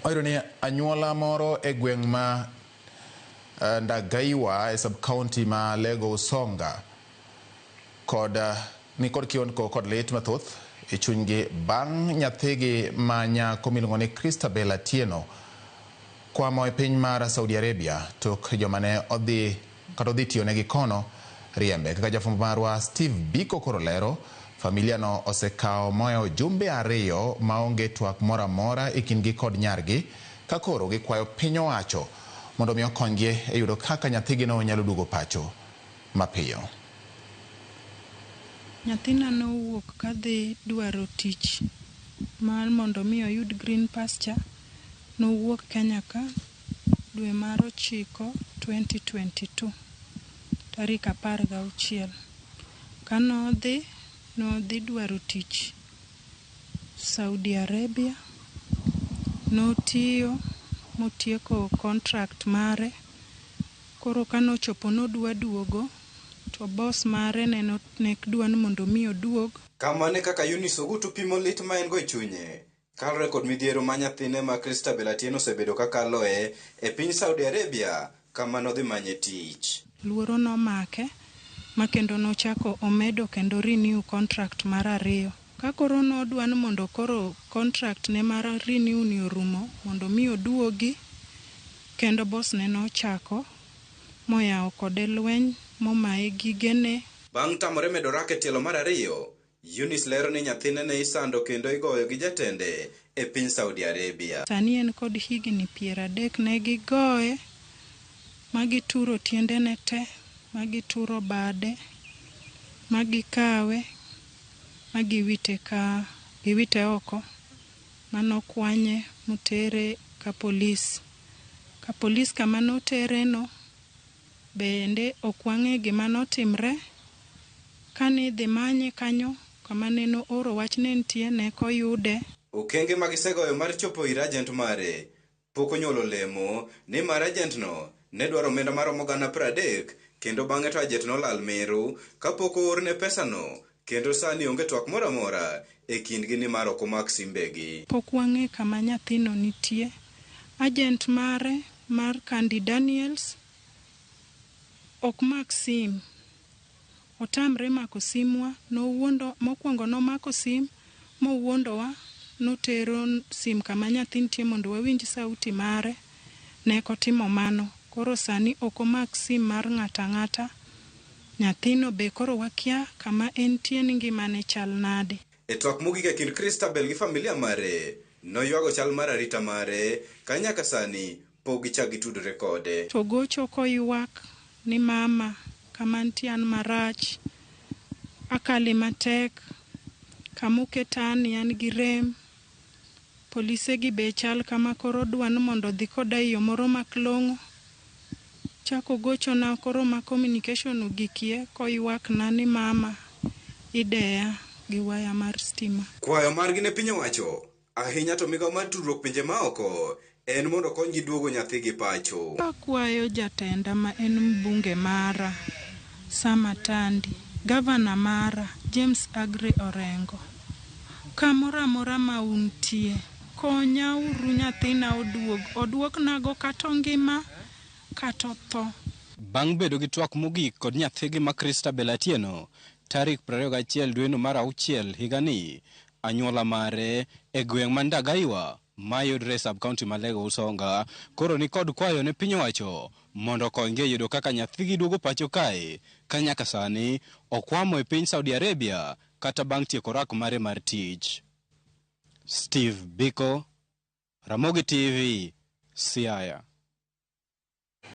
Wayudo ni anyuola moro e gweng' ma Ndagaiwa e sub-county ma Alego Usonga kod ni kod kiondko kod lit mathoth e chunygi bang' nyathigi ma nyako miluongo ni Christabel Atieno kwamo e piny mar Saudi Arabia tok joma ne odhi kata odhi tiyonegi kono riembe. Kaka jafwambo marwa Steve Biko koro lero, familia no osekawo mohewo jumbe 2 maonge twak moro amora e kindgi kod nyargi ka koro gikwayo piny owacho mondo mi okonygi e yudo kaka nyathigino nyalo duogo pacho mapiyo. Nyathina nowuok kadhi dwaro tich mar mondo mi oyud green pasture. Nowuok Kenya ka dwe mar 9 2022 tarik 16. Kanodhi, nodhi dwaro tich Saudi Arabia. Notiyo motieko contract mare. Koro kanochopo nodwa duogo to boss mare ne dwa ni mondo mi oduog. Kamano e kaka Eunice Ogutu pimo lit ma en go e chunye kaluwore kod midhiero ma nyathine ma Christabel Atieno osebedo kakaloe e piny Saudi Arabia kama nodhi manye tich. Luoro nomake ma kendo nochako omedo kendo renew contract mar 2. Ka koro nodwa ni mondo koro contract ne mar renew ni orumo mondo mi oduogi, kendo boss ne nochako moyawo kode lweny momaye gigene. Bang' tamore medo rak e tielo mar 2, Eunice lero ni nyathine ne isando kendo igoyo gi jatende e piny Saudi Arabia. Sani en kod higni 30 ne gigoye ma gituro tiendene te, ma gituro bade, ma gikawe, ma giwite ka giwite oko, manokwanye motere ka polis. Ka polis kama notereno bende ok wang'e gima notimre. Kane idhi manye kanyo kama neno oro wach ne nitie ne koyude. Okenge ma gisegoyo mar chopo ir agent mare pok onyuolo olemo nimar agent no ne dwaro omenda maromo 30,000 kendo bang'e to agent nolal meru kapok oorne pesano kendo sani onge twak moro amora e kindgi nimar ok omak simbegi. Pok wang'e kama nyathino nitie. Agent mare mar Candy Daniels ok mak sim. Otamre mako simwa, nowuondo mokwongo nomako sim mowuondowa notero sim kama nyathi nitie mondo wawinj sauti mare. Ne ok otimo mano. Koro sani ok omak sim mar ng'ato ang'ata. Nyathino be koro wakia kama entie ni ngimane chal nade. E twak mogik e kind Christabel gi familia mare, noywago chal mar arita mare ka nyaka sani pok gichak gitudore kode. To gocho koywak ni mama kama nitie an marach, akale matek, kamoketani an gi rem, polise gi be chal kama koro dwa ni mondo odhi koda e yo moro mak long'o. Chako gochona koro ma communication ogikie koywakna ni mama ideya gi waya mar stima. Kwayo margi ne piny owacho ahinya to migawo mar tudruok pinje maoko en mondo okonygi duogo nyathigi pacho. Akwayo jatenda ma en mbunge mara Sam Atandi, gavana mara James Aggrey Orengo, kamoro amora ma untie, konya uru nyathina oduog, oduoknago kata ongima kata otho. Bang' bedo gi twak mogik kod nyathigi ma Christabel Atieno tarik 21 dweno mar 6 higani, anyuola mare e gweng' ma Ndagaiwa mayudre e sub-county ma Alego Usonga koro ni kod kwayo ne piny owacho mondo okonygi e yudo kaka nyathigi duogo pacho kae ka nyaka sani okwamo e piny Saudi Arabia kata bang' tieko rak mare mar tich. Steve Biko, Ramogi TV, Siaya.